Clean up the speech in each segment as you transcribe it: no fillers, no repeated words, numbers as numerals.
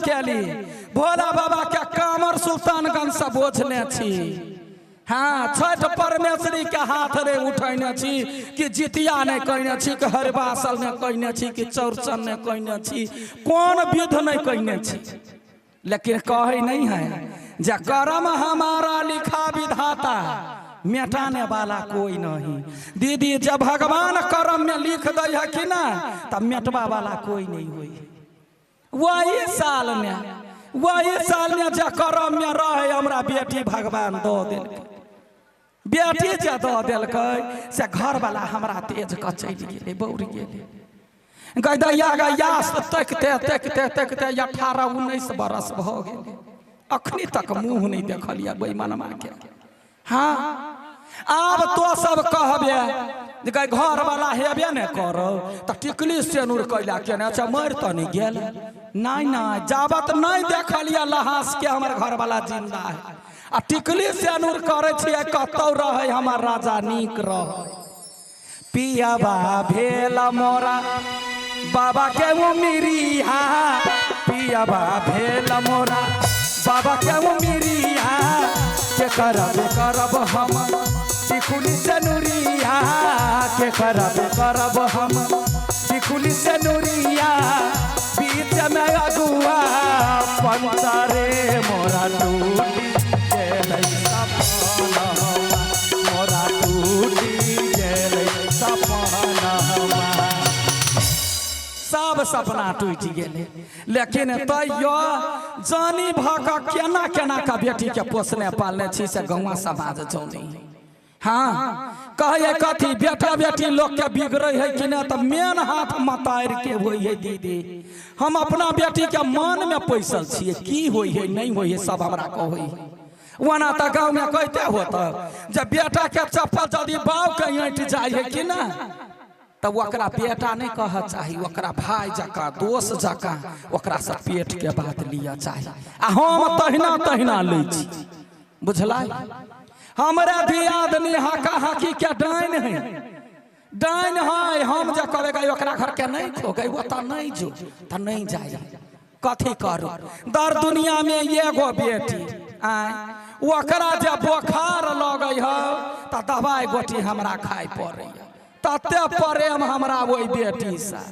केली। भोला बाबा के कामर सुल्तानगंज से बोझने छी। हाँ, छठ परमेश्वरी के हाथ रे उठैने छी कि जितिया नहीं कहने छी, कि हरिबासल नहीं कहने छी, कि चौरचन नहीं कहने छी, कौन विध नहीं कहने छी। लेकिन कहे नहीं है जे कर्म हमारा लिखा विधाता मिटाने वाला कोई नहीं। दीदी जब भगवान कर्म में लिख दे है कि ना तब मिटवा वाला कोई नहीं हुई। वही साल में, वही साल में जे कर्म में रहे हमरा बेटी भगवान दो देलकै। बेटी जे दऽ देलकै से घरवला हमरा तेज कऽ चलि गेलै, बौर गेलै। गैदैया गैया तकिते तकिते तकिते 18-19 बरस भऽ गेलै, अखनी तक मुँह नहि देखलियै बेईमानमा के। हाँ, आब तो सब कहबे जे गै घरवला हेबे ने करौ तऽ टिकली सेनुर कैला केने अच्छा मरि तऽ नहि गेल। नहि नहि, जाबत नहि देखलियै लहास के हमर घरवला जिंदा है। आ टिकली सेनुर करै छियै कतौ रहै हमर राजा नीक रहै। पियाबा भेल मोरा बाबा के उमिरिया, पियाबा भेल मोरा बाबा के उमिरिया, के करब करब हम टिकुली सेनुरिया, के करब करब हम टिकुली सेनुरिया, बीच में अगुआ पंचरे मोरा टूटी गेलै सपनवा, मोरा टूटी गेलै सपनवा। सब सपना टूटि गेलै, लेकिन तैयो जानी भऽ कऽ केना केना कऽ बेटीके पोसने पालने छी से गौआँ समाज जानी। हाँ, कहैए कथी बेटा बेटी लोकके बिगड़ै है कि नहि तऽ मेन हाथ मतारिके होइ है। दीदी हम अपना बेटीके मनमे पैसल छियै, की होइ है नहि होइ है सब हमरा कहै है। ओना तऽ गाँवमे कहिते होत जे बेटाके चप्पल यदि बावके ऐंठि जाइ है कि नहि तऽ ओकरा बेटा नहि कहऽ चाही, ओकरा भाय जकाँ दोस्त जकाँ ओकरासँ पेटके बात लिअ चाही। आ हम तहिना तहिना लै छी, बुझलै? हमरा दियादनी हाका हाकी के डाइन है, डाइन है। हम जे कहबै गै ओकरा घर के नहि खो गै ओतऽ नहि जो तऽ नहि जाइ, कथी करू? दर दुनिया में एगो बेटी आय, ओकरा जे बोखार लगै है तऽ दवाइ गोटी हमरा खाइ पड़ैया, तते प्रेम हमरा ओहि बेटीसँ।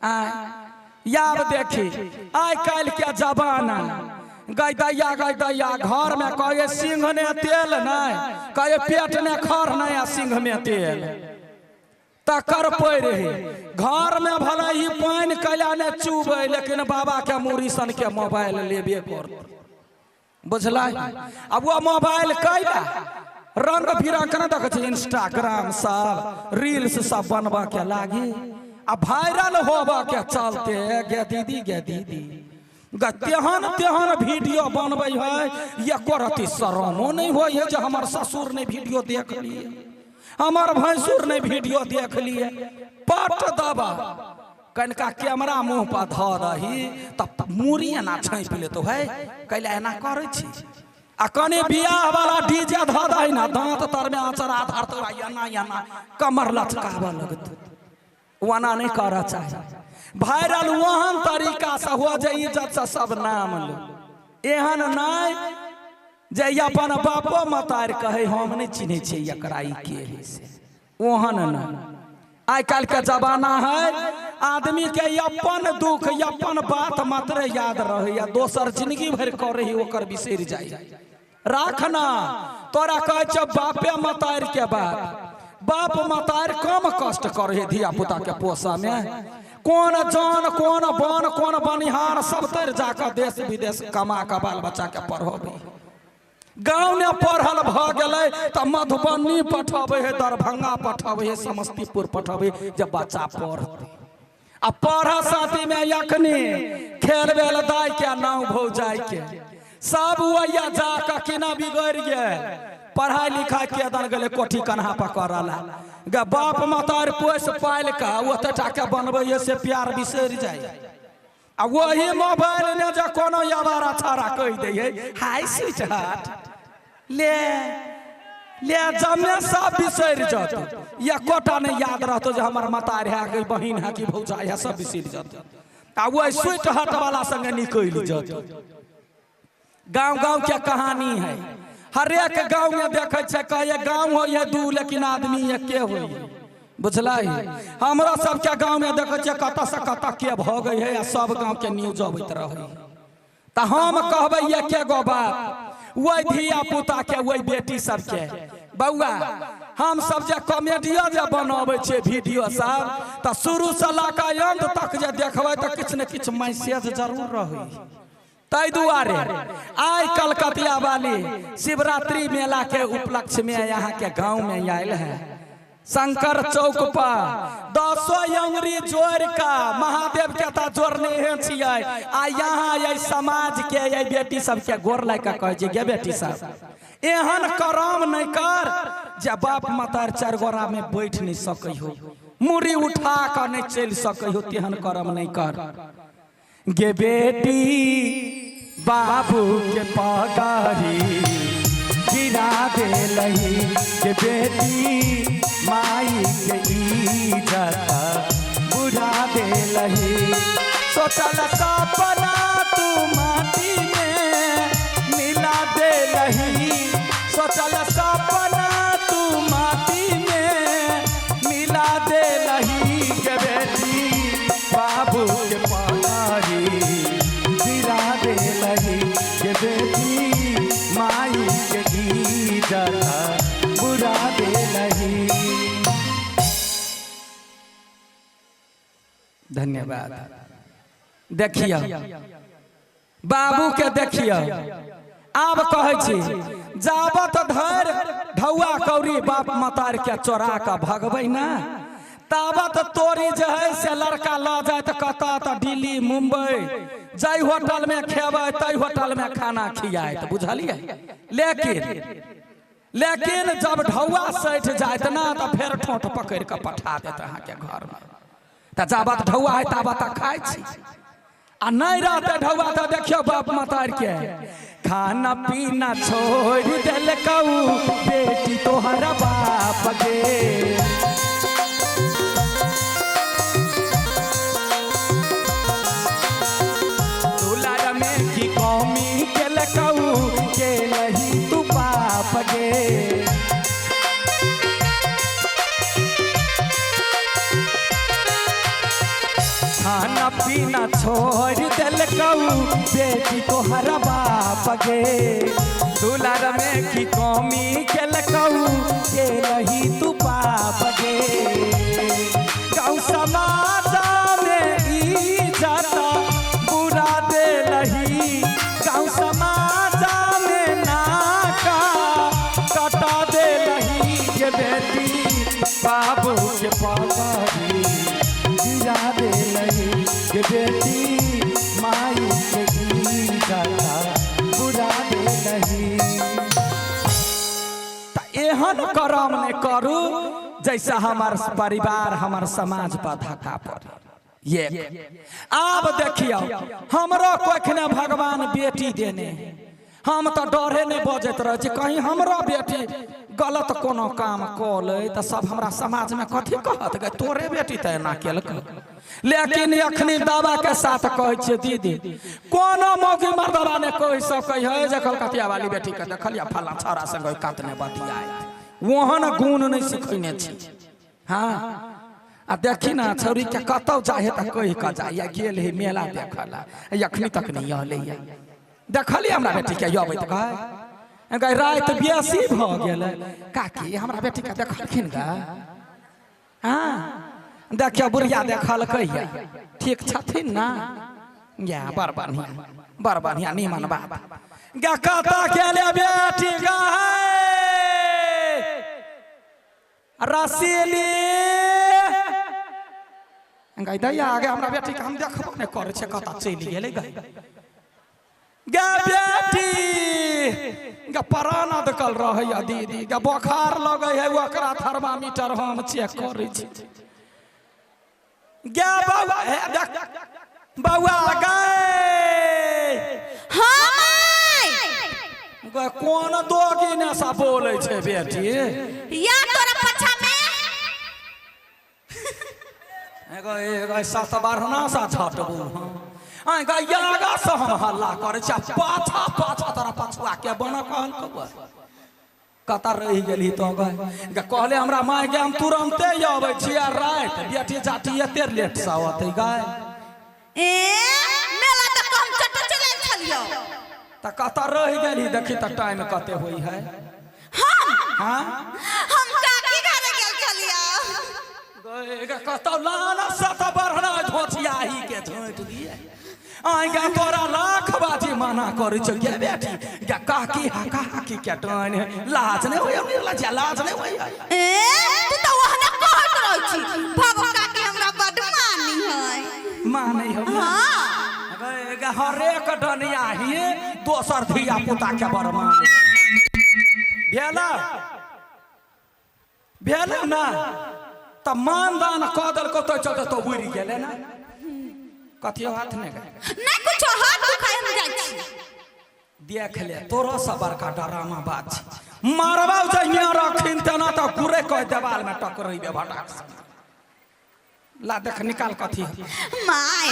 आय याब देखी आइ काल्हि के जमाना, गै दैया गै दैया घर में कहे सिंह ने तेल नहीं, कहे पेट ने खर नहीं आ सिंह में तेल तकर पड़ि है। घर में भले ही पानि कैला ने चूबै, लेकिन बाबा के मूड़ी सन के मोबाइल लेबे करतै, बुझलै? अब वो मोबाइल कैला रंग बिरंग के देखै छी, इंस्टाग्राम सब रील्स सब बनबऽ के लागी आ वायरल होबऽ के चलते गे दीदी गे दीदी गे तेहन तेहन वीडियो बनबै है, एको रत्ती शरमो नहि होइ है जे हमर ससुर नहि वीडियो देख लिए, हमर भैंसुर नहि वीडियो देख लिए। पट दबा कनिका कैमरा मुँह पर धऽ दही तऽ मूड़ी एना झाँपि लेतौ, है कैला एना करै छी? आ कनि बियाह वाला डीजे धऽ दही ने दाँत तरमे अचरा धरतौ आ एना एना कमर लचकाबऽ लगतौ। ओना नहि करऽ चाही, वायरल ओहन तरीकासँ हो जे इज्जतसँ सब नाम ले, एहन नहि जे अपन बापो मतारि कहै हम नहि चिन्है छियै एकरा ई के है से, ओहन नहि। आइ काल्हि के जमाना है आदमी के अपन दुख अपन बात मात्र याद रहैया, दोसर जिंदगी भरि करै है ओकर बिसरि जाइ। राखना तोरा कहै छौ बापे मतारि के बात, बाप मतारि कम कष्ट करै है धिया पुता के पोसऽ में, कोन जान कोन बन कोन बनिहार सब तर जाकऽ देश विदेश कमा कऽ बाल बच्चा के पढ़बै। गाँव में पढ़ल भऽ गेलै तऽ मधुबनी पठबै है, दरभंगा पठबै है, समस्तीपुर पठबै जे बच्चा पढ़तै। आ पढ़ साथी में अखनी खेल बेल दाय के नाव भौजाई के सब वैया जाकऽ केना बिगड़ि गेल, पढ़ाई लिखाई के दन गेलै कोठी कन्हा पर करऽ गे। बाप मतारि पोसि पालि कऽ ओते टाके बनबै से प्यार बिसरि जाइ। आ वही मोबाइल ने जे कोनो आवारा छाड़ा कहि दै है हाय स्वीट हार्ट ले ले जमे सब बिसरि जतौ, एकोटा नहि याद रहतौ जे हमर मतारि है कि बहिन है कि भौजाई है, सब बिसरि जतौ। आ वही स्वीट हट वाला संगे निकलि जतौ। गांव गांव के कहानी है, हर एक गांव में देखे छै, कहे गांव होइए दू लेकिन आदमी एके होइए, बुझलै? हमरा सबके गांव में देखे छियै कतऽ से कतऽ के भऽ गई है, आ सब गांव के न्यूज अबैत रहै। तऽ हम कहबै एके गो बात वही धिया पुता के, वही बेटी सबके, बौआ हम सब जे कॉमेडियो जे बनबै छियै वीडियो सब, तऽ शुरू से लऽ कऽ अंत तक जे देखबै तऽ किछु ने किछु मैसेज जरूर रहै। ताहि दुआरे आइ कलकतिया वाली शिवरात्रि मेला के उपलक्ष्य में यहाँ के गांव में आयल है, शंकर चौक पर 10 अंगुरी जोड़ का महादेव के तऽ जोड़ने हे छियै, आ यहाँ एहि समाज के एहि बेटी सबके गोर लागि कऽ कहै छियै, गे बेटी सब एहन करम नहि कर जे बाप मतार चारि गोरा में बैठ नहि सकै हो, मुड़ी उठा कऽ नहि चलि सकै हो, तेहन करम नहि कर। गे बेटी बाबू के पगड़ी गिरा देलही, गे बेटी माई के इज्जत बुझा देलही। सोचल सपना तू माटी में मिला देलही, सोचल सपना तू माटी में मिला देलही, गे बेटी बाबू के पगड़ी गिरा देलही, गे बेटी माई के इज्जत बुरा देलही। धन्यवाद। देखियौ बाबू के, देखियौ आब कहै छी जाबत धरि ढौआ कौड़ी बाप मतार के चोरा कऽ भगबै ना, ताबत तोरी जे है से लड़का लऽ जायत कतऽ, तऽ दिल्ली मुंबई, जाहि होटल में खेबै ताहि होटल में खाना खियायत, बुझलियै? लेकिन लेकिन जब ढौआ सठि जायत ना तऽ फेर ठोंठ पकड़ि कऽ पठा देत अहाँके घरमे। तऽ जाबत ढौआ है ताबत खाइ छी, आ नहि रहतै ढौआ तऽ देखियौ बाप मतार के खाना पीना छोड़ि देलकौ बेटी तोहर बाप गे। दुलार में की कमी केलकौ केलही तू बाप गे। खाना पीना छोड़ देलकौ बेटी तोहर बाप गे। दुलार में की कमी केलकौ केलही तू बाप गे। गाँव समाज में इज्जत बुरा देलही, गाँव समाज में नाका कटा देलही, गे बेटी बाबू के पगड़ी गिरा देलही, गे बेटी माई के इज्जत बुरा देलही। एहन करम नहि करू जैसा हमार परिवार हमार समाज पर धक्का पड़े। ये आब देखियौ हमरो कोखने भगवान बेटी देने, हम तऽ डरे नहि बजैत रहै छी कहीं हमरो बेटी गलत कोनो काम कऽ लै तऽ सब हमरा समाज में कथी कहत, गे तोरे बेटी तऽ एना केलक। लेकिन अखनी दावा के साथ कहै छियै दीदी कोनो मौगी मर्दबा नहि कहि सकै है जे कलकतिया वाली बेटी के देखलियै फलां छौड़ा संग ओहि कात नहि बतियाइत, ओहन गुण नहि सिखैने छी। हाँ आ देखी ना छौड़ी के कतौ जाइ है तऽ कहि कऽ जाइए गेल है मेला देखऽ ला, अखनी तक नहि अलैया। देखलियै हमरा बेटी के अबैत गए गए राति बेसी भऽ गेलै, काकी हमरा बेटी के देखलखिन गे? हाँ देखियौ बुढ़िया देखलकै ये, ठीक छथिन ना? या बड़ बढ़िया बड़ बढ़िया नीमन बात। गे कतऽ गेलै बेटी गए रसीली गै दैया गे हमरा बेटी के हम देखबो नहि करै छियै कतऽ चलि गेलै गै। गे बेटी गे प्राण अदकल रहैया दीदी गे, बोखार लगै है ओकरा थर्मामीटर हम चेक करै छी। गे बौआ हे देख बौआ गे। हाँ माय। गे कोन दोगी ने सा बोलै छै बेटी? या तोरा पछा में। एगो एगो सात बारहना सा छटबू हम। आइ गा यागा से हम हल्ला करै छी आ पाछा पाछा तोरा पछुआ के बना कहल कबो कतऽ रहि गेलही तो गए गे कहले हमरा माय गे हम तुरंते अबै छी आ राति बेटी जाटी एते लेट से अतै गए। ए मेला तक हम चट चलल छलियो। तऽ कतऽ रहि गेलही देखी तऽ टाइम कते होइ है। हम हाँ हम काकी घरे गेल छलियो। गए गे कतऽ लाना से तऽ बढ़ना धोचियाही के झोंटि दिए। आइ गे तोरा लाख बाजी मना करै छौ गे बेटी गे काकी हाका हाकी के डाइन है लाज नहि होइए निर्लज्जा लाज नहि होइए। ए तू तऽ ओहने कहैत रहै छी भगो काकी हमरा बड मानी है। मानै हौ ने? हाँ। गे गे हरेक डनिया ही दोसर धिया पुता के बड़ मानै भेल भेल ना तऽ मानदान कऽ देलकौ तो चलते तो उड़ि गेलै ना कथियो हाथ नहि गए। नहीं कुछो हाथ दुखाय हम जाइ छी। देख ले तोरो से बड़का डरामा बात छै मारबा जहिया रखिन तेना तऽ गुरे कह देवाल में टकरेबे भटाक से। ला देख निकाल कथी है। माय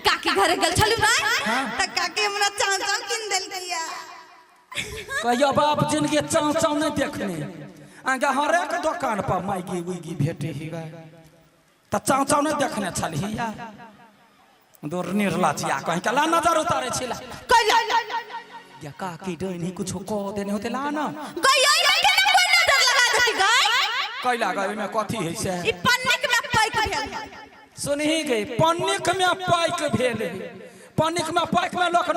काकी घरे गेल छलु ना तऽ काकी हमरा चाव चाव किन देलकिया। कहियो बाप जिनगी चाव चाव नहीं देखने आगे हरेक दोकान पर मैगी उगी भेटे ही गए तऽ चाव चाव नहीं देखने छलही या दूर निर्लजिया कहीं के ला नजर उतारे छिला कैला या काकी डोनी कुछो कह देने होते ला ना गई आई में केना कोई नजर लगा देती गई। कैला गई में कथी है से ई पन्निक में पैक भेल सुनही गई पन्निक में पैक भेल है। पन्निक में पैक में लोक